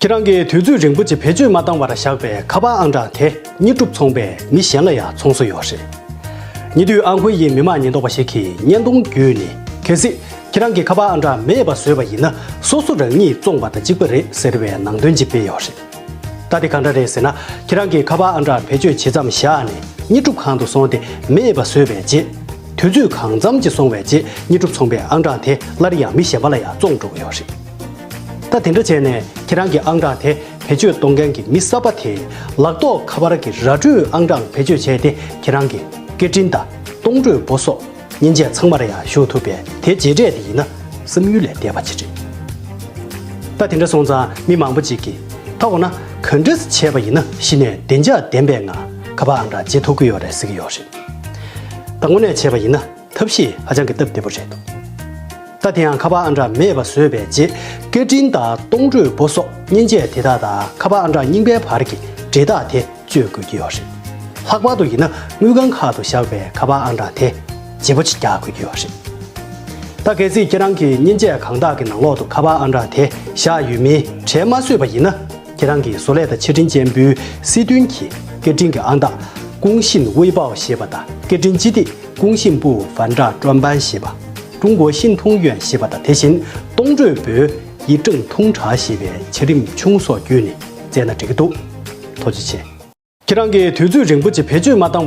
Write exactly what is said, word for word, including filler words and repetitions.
ཁྱེད་རང་གིས་དུས་ཚོད་རིང་པོ་ཅིག་བེད་སྤྱོད་མ་བཏང་བར་བཞག་པའི་ཁ་པར་ཨང་གྲངས་དེ་དངོས་གྲུབ་ཚོང་པས་མི་གཞན་ལ་ཡང་བཙོང་སྲོལ་ཡོད་རེད། ཉེ་དུས་ཨང་ཁུའི་ཡི་མི་མང་ཉེན་རྟོག་པ་ཞིག་གིས་བརྙན་ཐུང་བརྒྱུད་ནས། གལ་སྲིད་ཁྱེད་རང་གི་ཁ་པར་ཨང་གྲངས་མེད་པ་བཟོས་པ་ཡིན་ན། སོ་སོ་རང་ཉིད་བཙོངས་པ་དང་གཅིག་པ་རེད་ཟེར་བའི་ནང་དོན་ཅིག་སྤེལ་ཡོད་རེད། ད་དེ་གང་འདྲ་རེད་ཟེར་ན། ཁྱེད་རང་གི་ཁ་པར་ཨང་གྲངས་བེད་སྤྱོད་བྱེད་མཚམས་བཞག་ནས་དངོས་གྲུབ་ཁང་དུ་སོང་སྟེ་མེད་པ་བཟོས་པའི་རྗེས། དུས་ཚོད་གང་འཚམ་ཅིག་སོང་བའི་རྗེས་དངོས་གྲུབ་ཚོང་པས་ཨང་གྲངས་དེ་སླར་ཡང་མི་གཞན་པ་ལ་ཡང་བཙོང་འགྲོ་གི་ཡོད་རེད། ད་དེ་འདྲ་བྱས་ནས་ཁྱེད་རང་གི་ཨང་གྲངས་དེ་བེད་སྤྱོད་གཏོང་མཁན་གྱི་མི་གསར་པ་དེས་ལག་ཐོགས་ཁ་པར་གྱི་ར་སྤྲོད་ཨང་གྲངས་བེད་སྤྱོད་བྱས་ཏེ། ཁྱེད་རང་གི་སྐད་འཕྲིན་དང་གཏོང་སྤྲོད་འབོ་སོགས་མཉེན་ཆས་ཚང་མར་ཡང་ཞུགས་ཐུབ་པས། དེ་རྗེས་འབྲས་དེ་ཡིན་ན་བསམ་ཡུལ་ལས་འདས་པ་ཅིག་རེད། ད་དེ་འདྲ་སོང་ཙང་མི་མང་པོ་ཅིག་གིས། ད་འོ་ན་ག་འདྲས་བྱས་པ་ཡིན་ན་གཞི་ནས་བདེ་འཇགས་ལྡན་པའི་ངང་ཁ་པར་ཨང་གྲངས་བརྗེ་ཐུབ་ཀྱི་ཡོད་རེད་ཟེར་གྱི་ཡོད་རེད། ད་དངོས་གནས་བྱས་པ་ཡིན་ན་ཐབས་ཤེས་ཧ་ཅང་གི་སྟབས་བདེ་པོ་རེད་འདུག་ད་དེ་ཡང་ཁ་པར་ཨང་གྲངས་མེད་པ་བཟོས་པའི་རྗེས། སྐད་འཕྲིན་དང་གཏོང་སྤྲོད་འབོ་སོགས་མཉེན་ཆས་དེ་དག་དང་ཁ་པར་ཨང་གྲངས་རྙིང་པའི་བར་གྱི་འབྲེལ་ཐག་དེ་གཅོད་དགོས་ཀྱི་ཡོད་རེད། ལྷག་པར་དུ་ཡིན་ན་དངུལ་ཁང་ཁག་ཏུ་བཞག་པའི་ཁ་པར་ཨང་གྲངས་དེ་བརྗེ་པོ་ཅིག་རྒྱག་དགོས་ཀྱི་ཡོད་རེད། ད་གལ་སྲིད་ཁྱེད་རང་གིས་མཉེན་ཆས་གང་དག་གི་ནང་ལོགས་སུ་ཁ་པར་ཨང་གྲངས་དེ་བཞག་ཡོད་མིན་དྲན་མ་སོས་པ་ཡིན་ན། ཁྱེད་རང་གི་བཟོ་ལས་དང་ཕྱི་དྲིན་ཅན་པུའི་སྲིད་དོན་གྱི་སྐད་འཕྲིན་གྱི་ཨང་རྟགས། 工信微报 ཞེས་པ་དང་སྐད་འཕྲིན་སྤྱི་སྟེགས། 工信部反诈专班 ཞེས་པ། 中国信通院 ཞེས་པ་དང་དེ་བཞིན་གཏོང་སྤྲོད་པུའི་一证通查 ཞེས་པའི་འཆར་རིམ་ཆུང་སོགས་བརྒྱུད་ནས་བཙལ་ན་འགྲིག་གི་འདུག་ཐུགས་རྗེ་ཆེ། ཁྱེད་རང་གིས་དུས་ཚོད་རིང་པོ་ཅིག་བེད་སྤྱོད་མ་བཏང་བར།